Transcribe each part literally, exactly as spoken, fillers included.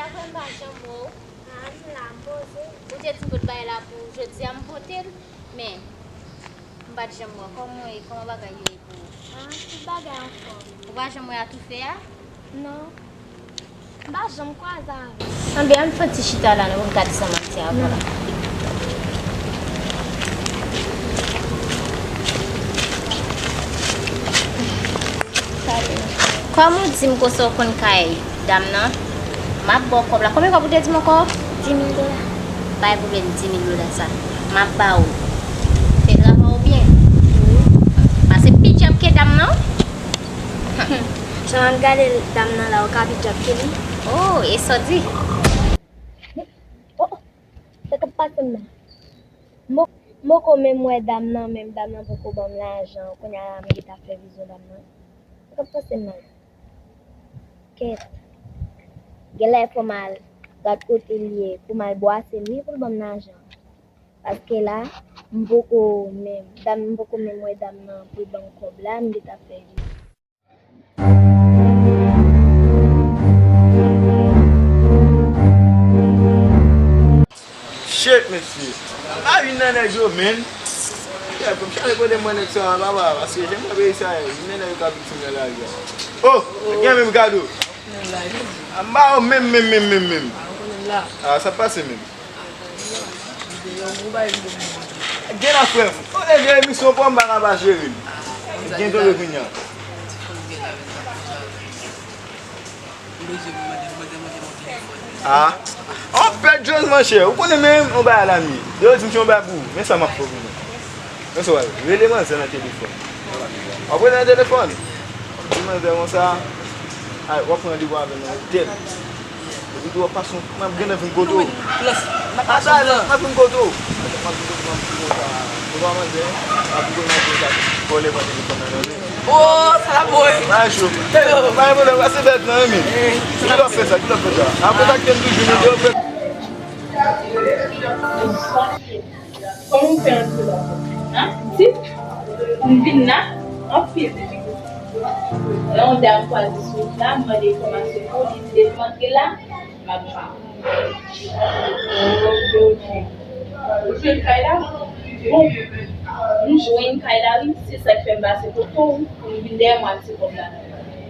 Apre m pa janm wè w. Ah, m la, m poze. Ou te di m pot bagay la pou jodi a, m pote l, men m pa t janm wè w. Kòman w ye? Kòman bagay yo ye pou ou? Ah, tout bagay anfòm. Ou pa janm wè Atoufe a? Non. M pa janm kwaze avè l. Anben, ann fè ti chita la, nou, pou m ka desann ak ti a, vwala. Kòm ou di m konsa w konn kay dam nan, m ap ba w kòb la. Konbyen kòb ou te di m ankò? Di mil dola. Pa gen pwoblèm, di mil dola sa. M ap ba ou. Fè travay ou byen. Wi. Pase pi djab ke dam nan. Jan m ap gade dam nan la, ou ka pi djab ke li. Oh, e sa w di? Oh, oh, sa k ap pase m nan? M poko menm wè dam nan, menm dam nan poko ban m lajan. Kounye a la, m gentan fè vizyon dam nan. Sa k ap pase m nan? Kèt. Genlè fò m al gad kote l ye, pou m al bwase l, wi, pou l ban m lajan. Paske la, m poko menm, dam, m poko menm wè dam nan pou l ban m kòb la, m gentan fè vizyon. Shit, mesye. A, youn nan nèg yo, men. Yeah, fò m chale kote m wè nèg sa a, papa, paske jan m wè peyi sa a ye, youn nan nèg yo ka viktim nan lari a. Oh, gen menm gado. A, m ba yo menm, menm, menm, menm, menm. A, sa pase menm. Gen la, frè m. Ou te gen emisyon pou m pa ka pa jere l. Gen tonbe kounye a. Ah. Anpèt Jones, monchè. Ou konnen menm yon bagay la m ye. Yo di m se yon bagay pou ou. Men sa m ap fè pou mwen. Men sa w ap rele manzè nan telefòn. W ap rele nan telefòn. W ap di manzè konsa, ay, w ap pran randevou avè l nan otèl. Epi tou w ap pase yon, m ap gentan vin kote w. Ata, m ap vin kote w. M ap vin kote w, m ap di konsa, ou pa manzè, m ap vin kote w, m ap di konsa, vòlè pran telefòn nan nan men. Oh, sa la bon, wi. Bagay cho. Pa gen pwoblèm, pase bèl plan, wi, men. Kilè w ap fè sa, kilè w ap fè sa? Ap kontakte m toujou, men, yo fè. Kòman w fè antre la? An pitit, m vin la, anpil difikilte. Lè yon dam kwaze sou wout la, m mande enfòmasyon pou li, li di l antre la, m ap ba w. Ok, ok. Ou jwenn kay la? Bon, m jwenn kay la, wi. Se sa k fè m pase kote w, pou m vin dèyè w, m al ti kòb la.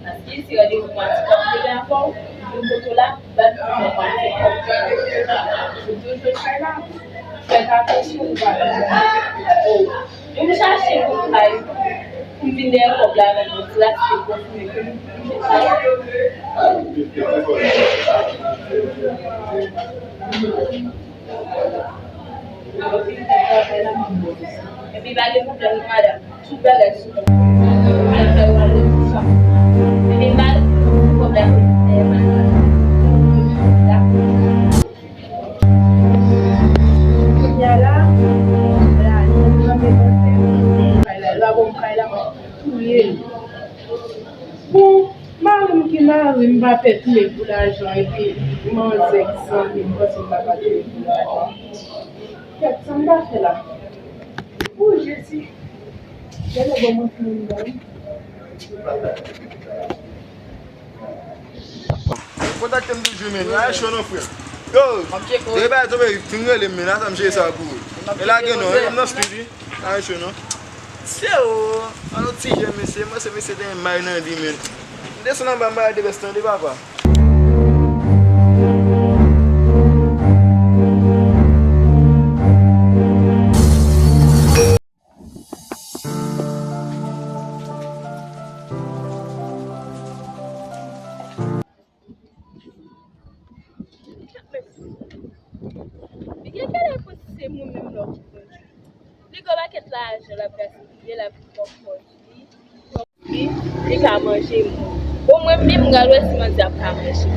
Paske se randevou m al ti kòb m te gen avè w, m vin kote w la. Bat pou mwen pase kòb. Ou toujou kay la. Fèt atansyon ou pa. Oh. Pou m chache pou m kay. Pou m vin dèyè kòb la nan yon plas ki konfime ke m. Epi pa gen pwoblèm non madanm. Tout bagay sou kont mwen. Mwen fè yo ale pou sa. Epi m pa gen pwoblèm. Kounye a la, la, mwen mete kay la, la bon kay la, mwen touye l. Bon, mari m ki mari m pa pè touye pou lajan epi manzè ki zanmi m panse m pa ka touye pou lajan. Kèt, sa m ta fè la? O Jezi! Genlè bon mwen fini m ba wi. Kontakte m toujou, men. Ay, cho non, frè. Yo, depi bagay tonbe, fin rele m, men. Ata m jere sa pou ou. E lage non, e m nan studi. Ay, cho non. Se o, an nou ti jèn mesye, mwen se mesye te may nan li, men. M desann anba, m ba de bèst tande, papa. Li gen kèlè pou se mwen menm lò ki pran. Li gen pakèt lajan l ap gaspiye, l ap fè kòb li. Li ka manje moun. Bon, mwen menm, m pral wè si manzè ap ka manje.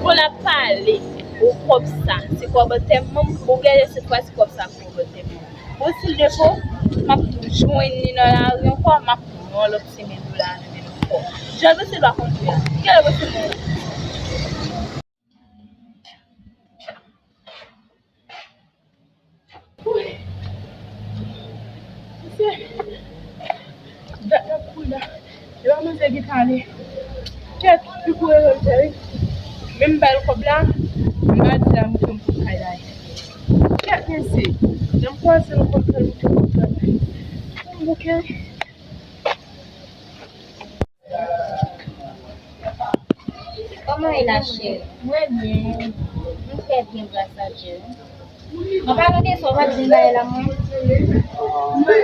Bon, l ap pale. O kòb sa, se kòb antèman m. Bon, genlè se fwa se kòb sa pou kòb antèman m. Bon, si l depo, m ap jwenn li nan lari ankò, m ap pran lòt senk mil dola nan men l ankò. Jan l panse l pa konn jwe a. Genlè panse mwen. Misye, dat n ap kouri la. E pa manzè ki pale. Kèt, pi kouri yo fè wi. Men m ba l kòb la. Madi la, moute m pou kay la. Kèt mesye, jan m kwaze l, m kwè ke moute m pou kay la. M bouke. Kòman w ye la, cheri? Mwen byen. M trè byen, gras a Dye. An palan de sa, w pa t vin bay la, mwen? Mwen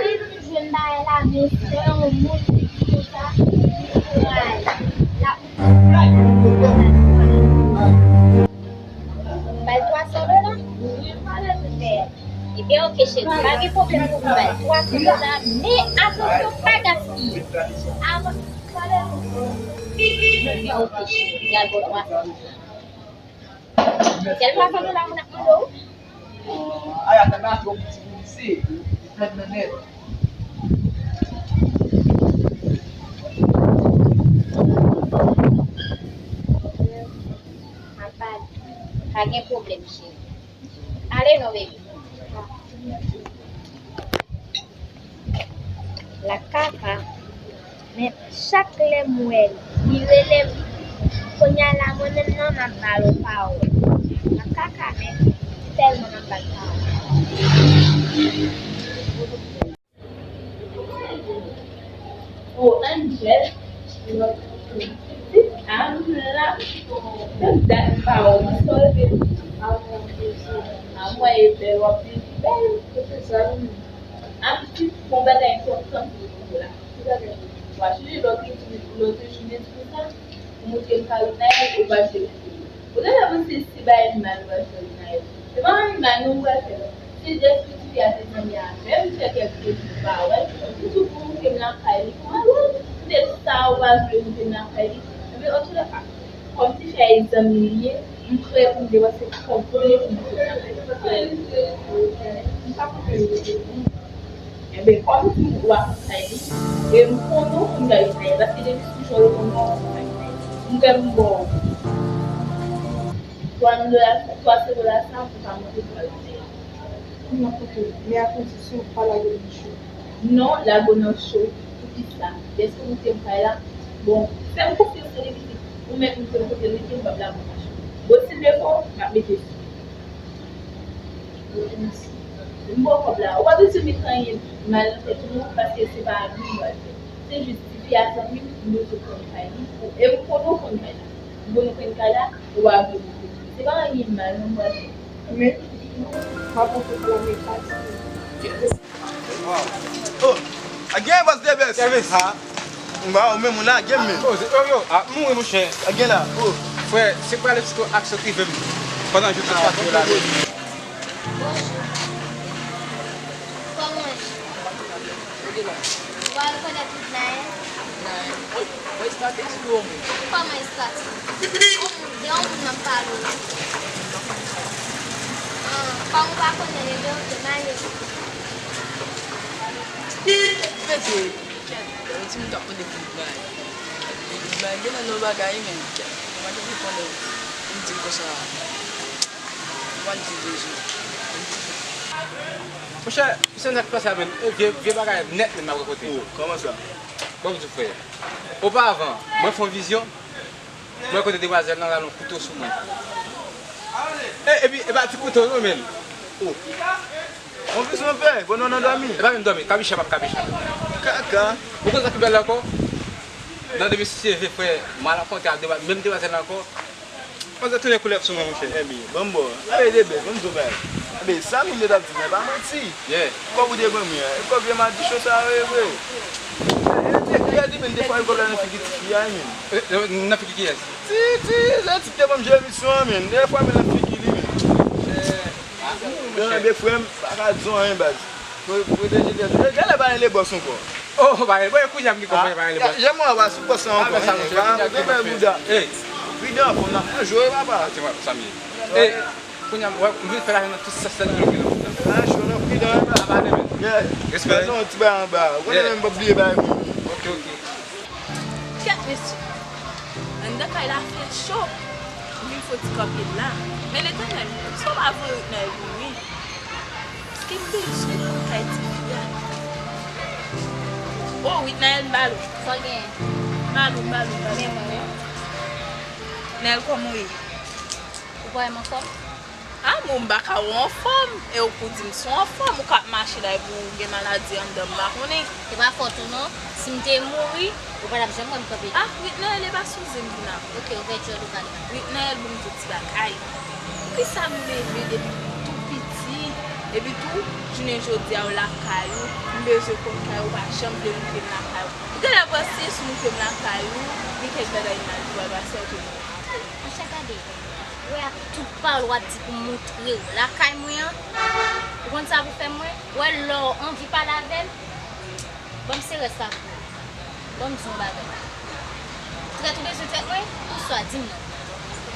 vin bay la, men se yon moun ki di konsa, li pral. L ap Bay twa san dola? Ebyen, oke, cheri, pa gen pwoblèm pou m bay twa san dola, men atansyon, pa gaspiye. Avan, ebyen, oke, cheri, y al ba w twa san dola. Sèl twa san dola moun ap mande w? Ay, ata ba twòp ti pou misye, li pèd nan nèt. Pa gen pwoblèm, cheri. Ale non, baby. La kaka, men chak lè m wè l, li rele m. Kounye a la, mwen menm nan, m ap ba l yon pawòl. La kaka, men tèlman m ap ba l pawòl. O Angel, pitit a m la, menm dat m pa wè w, sa w te di? A mwen e bèl, w ap viv bèl. Kote sa, wi? A pitit, bon bagay enpòtan pou ou la. Ki bagay? W a chanje lòt, lòt jou, men di konsa. Ou montre m ka Witnael, ou pa jwe pou li. Ou genlè panse se bay li mal ou pral fè Witnael. Se pa bay li mal non ou pral fè non. Se jès ke tifi a te zanmi a menm fè kèk jou pa wè l. Ou di pou montre m lakay li. Pou al wè l. Poutèt sa ou pa vle montre m lakay li. Enben, antoulèka, kòm tifi a e zanmi li ye, m prè pou m depanse kòb pou li pou montre m lakay li. M pa konprann. Enben, kòm ou di m ou ap kay li, e m konnen w konn kay li, paske depi sou chòl ou konnen w konn kay li. M gen m ba w twa mil dola, twa san dola sa pou ka monte pou al kay li. Kòman kote? Men a kondisyon pa lage l nan cho. Non, lage w nan cho. Poukisa? Dèske ou te m kay la? Bon, fè m konfyans tande pitit. Ou mèt mete m kote l mete m, m p ap lage w nan cho. Bon, si l defo, m ap mete sou. M ba w kòb la. Ou pa bezwen met anyen mal nan tèt ou non, paske se pa abri m pral fè. Se jis tifi a zanmi m, m bezwen konn kay li. E m konnen w konn kay la. M konnen w konn kay la, ou pa vle montre m. Se pa anyen mal non m pral fè. Men, m ap montre w kay la, men pa di. Oh, a gen bòs de bès. Kèvis. Ha. Mba, ou menm ou lage m menm. Oh, yo, yo, ap mouri, monchè. A gen la. Oh. Frè, se prale ti aksyon prive m. Pandan jou tout pati yo la. Bonjou. Kòman w ye? Ou pral konèt Witnael? Witnael? Wi, mwen estati di ou mwen. Kòman estati? Yon moun, de yon moun nan pale w. Ah, kòm ou pa konnen l, ebyen, oke, m ale. Mwen di, kèt, yon timoun k ap mande pou Witnael. Witnael gen nan yon bagay, men, kèt, mwen pa t konnen pou m di l konsa. Mwen di deja. Monchè, se sa k pase a menm. E vye, vye bagay nèt menm m ap rakonte. Oh, kòman sa? Bon, m di w, frè. Opavan, mwen fè yon vizyon, mwen kote demwazèl lan rale yon kouto sou mwen. E, epi, e pa ti kouto non, menm. Oh. Yon vizyon fè, konnen w nan dòmi. E pa menm dòmi, kabicha p ap kabicha. Kaka. Ou konn sa ki bèl la ankò? Nan demen si Dye vle, frè, m al rankontre ak demwa-, menm demwazèl la ankò. Pandan tounen koulèv sou mwen, monchè. Ebyen, ban m ba w. Ebyen, de bèl, ban m di w bagay. Ebyen, sa Milyo t ap di m nan, e pa manti. Yeah. Kòb ou te ban mwen an, e kòb vye madichon sa yo ye vre. E, e, e, di men, defwa, e kòb la nan figi tifi a, men. E, e, nan figi kiyès? Ti, ti, se ti te ban m jwe emisyon an, men. Defwa, men nan figi li, men. Eh, ah, monchè. Ebyen, frè m, pa ka di w anyen, baz. Pou, pou deje tèt ou. Genlè pa rele bòs ankò. Oh, pa rele. Bon, kounye a m gen konprann pa rele bòs. Janm wè w pa sou pòs la ankò, hein. Ou te fè bouda. Pridan, fò n ap jwe, papa. Sa m ye. Eh, kounye a, m vin fè lajan nan tout sans la nan. Ah, cho nan pridan, hein, papa. Respè. Non, ti bay anba. Ou konnen menm m p ap bliye bay moun. Ok, ok. Kèt mesye, anndan kay la fè cho. M vin fè yon ti kanpe la. Men Letènèl, si w pa voye Witnael pou mwen, paske m bezwen konn kay tifi a. O, Witnael, m ba l ou. Sa w genyen? M ba l ou, m ba l ou, m ba l ou. Men mwen, wi. Nèl, kòman w ye? Ou pa wè m anfòm? Ah, bon, m pa ka wè w anfòm. E ou pou di m si w anfòm, ou ka ap mache la epi w gen maladi anndan, m pa konnen. Se pa fòt ou non. Si m te mouri, ou pa t ap janm wè m kanpe la. Ah, Witnael, e pa sou zen m vin avè w. Ok, ouvè djòl ou pale. Witnael, bon, m di w ti bagay. Poukisa m leve depi m tou piti, epi tou, jounen jodi a, w lakay ou, m bezwen konn kay ou, ou pa janm vle montre m lakay ou. Ou genlè panse si w montre m lakay ou, gen kèk bagay mal ki pral pase, ou te mouri. Monchè, gade, wè ak tout pawòl w ap di pou m montre w lakay mwen an, ou konn sa pou fè mwen? Wè lè w anvi pale avè m, ban m se rès la pou ou. Ban m di w yon bagay. Trèt ou bezwen trèt mwen? Oswa di m non.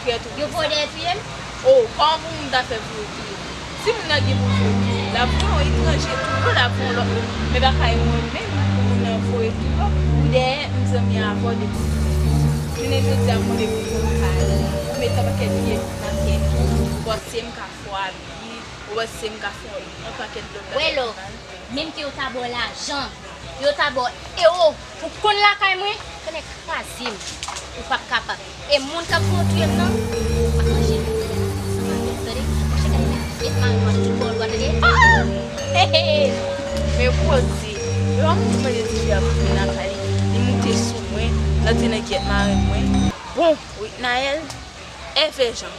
Trèt ou bezwen. Yo voye dèyè touye m? Oh, kòman pou moun ta fè voye touye m? Si moun nan gen pou voye touye m, l ap voye yon etranje touye w, l ap voye yon lòt moun. Men pa kay mwen menm pou moun nan voye touye w. Ou dèyè, m zanmi avè w depi m piti. Jounen jodi a, m konnen pou fè yon kay. Ou met yon pakèt pye nan tèt ou. Ou panse m ka fè w abiye. Ou panse m ka fè w yon pakèt lòt bagay ki mal. Menm ke yo ta ba w lajan, yo ta ba w ewo pou konn lakay mwen, konnen kraze m, ou p ap kapab. E moun k ap voye touye m nan, m ap manje l, tande, tande. Monchè, gade nan gyèt mari m ap tout bò dwat, tande. Ah! He, he, he. Men poze. E pa moun ki mande ti fi a pou vin lakay li, li moute sou mwen, l antre nan gyèt mari mwen. Bon, Witnael, Èvè Jan,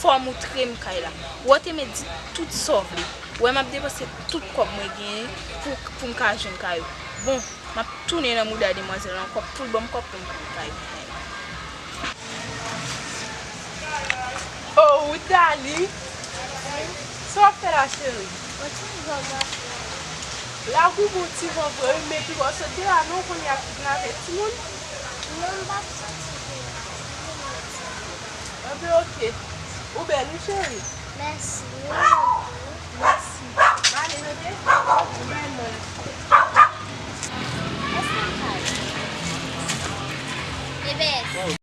fò w montre m kay la. Ou te mèt di tout sa w vle. Ou wè m ap depanse tout kòb mwen genyen pou, pou m ka jwenn kay ou. Bon, m ap tounen nan mouda demwazèl la ankò pou l ban m kòb pou m pran kay ou. Oh, Woodali, sa w ap fè la, cheri? Yon ti vlòg m ap fè. La gou bon ti van vre wi, men pi bò soti la non, kounye a ap vin avèk timoun. Non, m p ap soti devan. Anben, oke. Ou bèl wi, cheri. Mèsi. Mèsi. M ale, tande? Ou bèl, mwen. Ebes.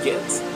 Yes.